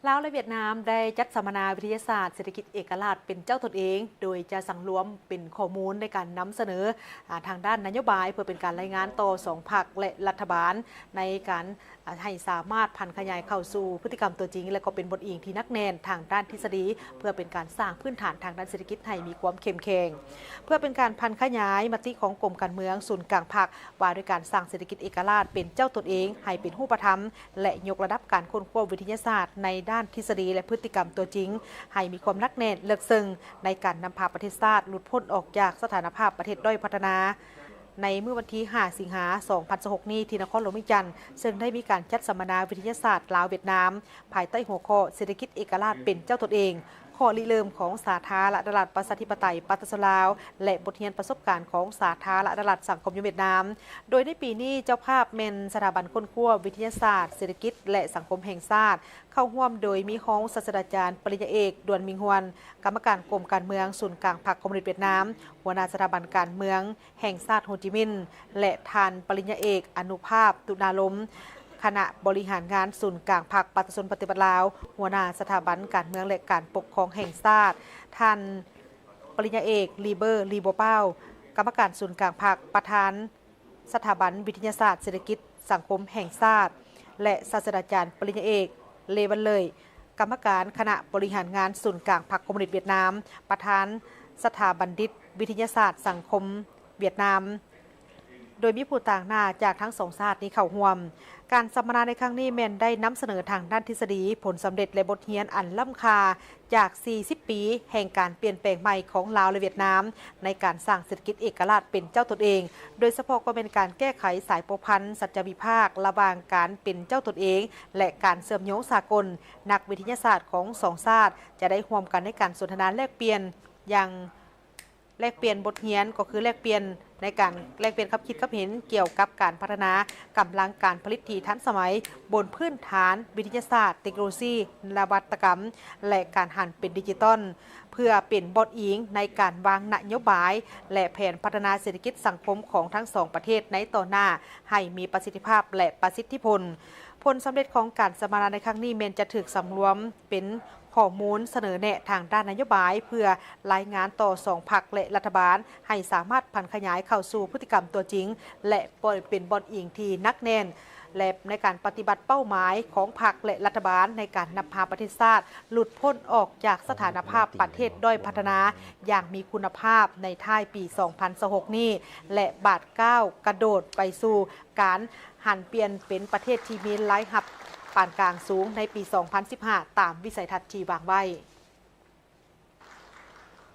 ລາວ ແລະ ຫວຽດນາມ ໄດ້ຈັດສຳມະນາວິທະຍາສາດເສດຖະກິດເອກະລາດເປັນເຈົ້າຕົນເອງ, ໂດຍຈະສັງລວມເປັນຂໍ້ມູນໃນການນຳສະເໜີ ອາ ທາງດ້ານນະໂຍບາຍ ເພື່ອເປັນການລາຍງານຕໍ່ສອງພັກ ແລະ ລັດຖະບານ ໃນການ ອາ ໃຫ້ສາມາດຜັນຂະຫຍາຍເຂົ້າສູ່ພຶດຕິກຳຕົວຈິງ ແລະ ກໍເປັນບ່ອນອີງທີ່ໜັກແໜ້ນທາງດ້ານທິດສະດີ ເພື່ອເປັນການສ້າງພື້ນຖານທາງດ້ານເສດຖະກິດໃຫ້ມີຄວາມເຂັ້ມແຂງ. ເພື່ອເປັນການຜັນຂະຫຍາຍມະຕິຂອງກົມການເມືອງສູນກາງພັກ ວ່າດ້ວຍການສ້າງເສດຖະກິດເອກະລາດເປັນເຈົ້າຕົນເອງໃຫ້ເປັນຮູບປະທຳ ແລະ ຍົກລະດັບການຄົ້ນຄວ້າວິທະຍາສາດໃນດ້ານທິດສະດີ ແລະ ພຶດຕິກຳຕົວຈິງ ໃຫ້ມີຄວາມໜັກແໜ້ນເລິກເຊິ່ງ ໃນການນຳພາປະເທດຊາດຫຼຸດພົ້ນອອກຈາກສະຖານະພາບປະເທດດ້ອຍພັດທະນາ. ໃນມື້ວັນທີຫ້າ ສິງຫາ ສອງພັນຊາວຫົກນີ້ ທີ່ນະຄອນຫຼວງວຽງຈັນ ເຊິ່ງໄດ້ມີການຈັດສຳມະນາວິທະຍາສາດລາວ-ຫວຽດນາມ ພາຍໃຕ້ຫົວຂໍ້ເສດຖະກິດເອກະລາດເປັນເຈົ້າຕົນເອງ, ຂໍ້ລິເລີ່ມຂອງສາທາລະນະລັດປະຊາທິປະໄຕປະຊາຊົນລາວ ແລະ ບົດຮຽນປະສົບການຂອງສາທາລະນະລັດສັງຄົມນິຍົມຫວຽດນາມ. ໂດຍໃນປີນີ້ເຈົ້າພາບແມ່ນສະຖາບັນຄົ້ນຄວ້າວິທະຍາສາດເສດຖະກິດ ແລະ ສັງຄົມແຫ່ງຊາດ, ເຂົ້າຮ່ວມໂດຍມີຮອງສາດສະດາຈານປະລິນຍາເອກ ດວນ ມິງຮວນ, ກຳມະການກົມການເມືອງສູນກາງພັກຄອມມູນິດຫວຽດນາມ, ຫົວໜ້າສະຖາບັນການເມືອງແຫ່ງຊາດໂຮຈິມິນ ແລະ ທ່ານປະລິນຍາເອກ ອະນຸພາບ ຕຸນາລົມ, ຄະນະບໍລິຫານງານສູນກາງພັກປະຊາຊົນປະຕິວັດລາວ, ຫົວໜ້າສະຖາບັນການເມືອງ ແລະ ການປົກຄອງແຫ່ງຊາດ, ທ່ານປະລິນຍາເອກ ລີເບີ ລີບົວປາວ, ກຳມະການສູນກາງພັກ, ປະທານສະຖາບັນວິທະຍາສາດເສດຖະກິດສັງຄົມແຫ່ງຊາດ ແລະ ສາດສະດາຈານປະລິນຍາເອກ ເລວັນເລີຍ, ກຳມະການຄະນະບໍລິຫານງານສູນກາງພັກຄອມມູນິດຫວຽດນາມ, ປະທານສະຖາບັນດິດວິທະຍາສາດສັງຄົມຫວຽດນາມ. ໂດຍມີຜູ້ຕາງໜ້າຈາກທັງສອງຊາດນີ້ເຂົ້າຮ່ວມ. ການສຳມະນາໃນຄັ້ງນີ້ແມ່ນໄດ້ນຳສະເໜີທາງດ້ານທິດສະດີ, ຜົນສຳເລັດ ແລະ ບົດຮຽນອັນລ້ຳຄ່າຈາກສີ່ສິບປີແຫ່ງການປ່ຽນແປງໃໝ່ຂອງລາວ ແລະ ຫວຽດນາມ ໃນການສ້າງເສດຖະກິດເອກະລາດເປັນເຈົ້າຕົນເອງ, ໂດຍສະເພາະກໍແມ່ນການແກ້ໄຂສາຍພົວພັນສັດຈະວິພາກລະຫວ່າງການເປັນເຈົ້າຕົນເອງ ແລະ ການເຊື່ອມໂຍງສາກົນ. ນັກວິທະຍາສາດຂອງສອງຊາດຈະໄດ້ຮ່ວມກັນໃນການສົນທະນາແລກປ່ຽນຢ່າງ ແລກປ່ຽນບົດຮຽນ ກໍຄືແລກປ່ຽນໃນການແລກປ່ຽນຄວາມຄິດຄວາມເຫັນກ່ຽວກັບການພັດທະນາກຳລັງການຜະລິດທີ່ທັນສະໄໝ ບົນພື້ນຖານວິທະຍາສາດ, ເຕັກໂນໂລຊີ, ນະວັດຕະກຳ ແລະ ການຫັນເປັນດິຈິຕອນ ເພື່ອເປັນບ່ອນອີງໃນການວາງນະໂຍບາຍ ແລະ ແຜນພັດທະນາເສດຖະກິດສັງຄົມຂອງທັງສອງປະເທດໃນຕໍ່ໜ້າໃຫ້ມີປະສິດທິພາບ ແລະ ປະສິດທິຜົນ. ຜົນສຳເລັດຂອງການສຳມະນາໃນຄັ້ງນີ້ແມ່ນຈະຖືກສຳລວມເປັນ ຂໍ້ມູນສະເໜີແນະທາງດ້ານນະໂຍບາຍ ເພື່ອລາຍງານຕໍ່ສອງພັກ ແລະ ລັດຖະບານ ໃຫ້ສາມາດຜັນຂະຫຍາຍເຂົ້າສູ່ພຶດຕິກຳຕົວຈິງ ແລະ ເປັນບ່ອນອີງທີ່ໜັກແໜ້ນ ແລະ ໃນການປະຕິບັດເປົ້າໝາຍຂອງພັກ ແລະ ລັດຖະບານ ໃນການນຳພາປະເທດຊາດຫຼຸດພົ້ນອອກຈາກສະຖານະພາບປະເທດດ້ອຍພັດທະນາຢ່າງມີຄຸນນະພາບໃນທ້າຍປີສອງພັນຊາວຫົກນີ້ ແລະ ບາດກ້າວກະໂດດໄປສູ່ ການຫັນປ່ຽນເປັນປະເທດທີ່ມີລາຍຮັບປານກາງສູງໃນປີສອງພັນສິບຫ້າ ຕາມວິໄສທັດທີ່ວາງໄວ້.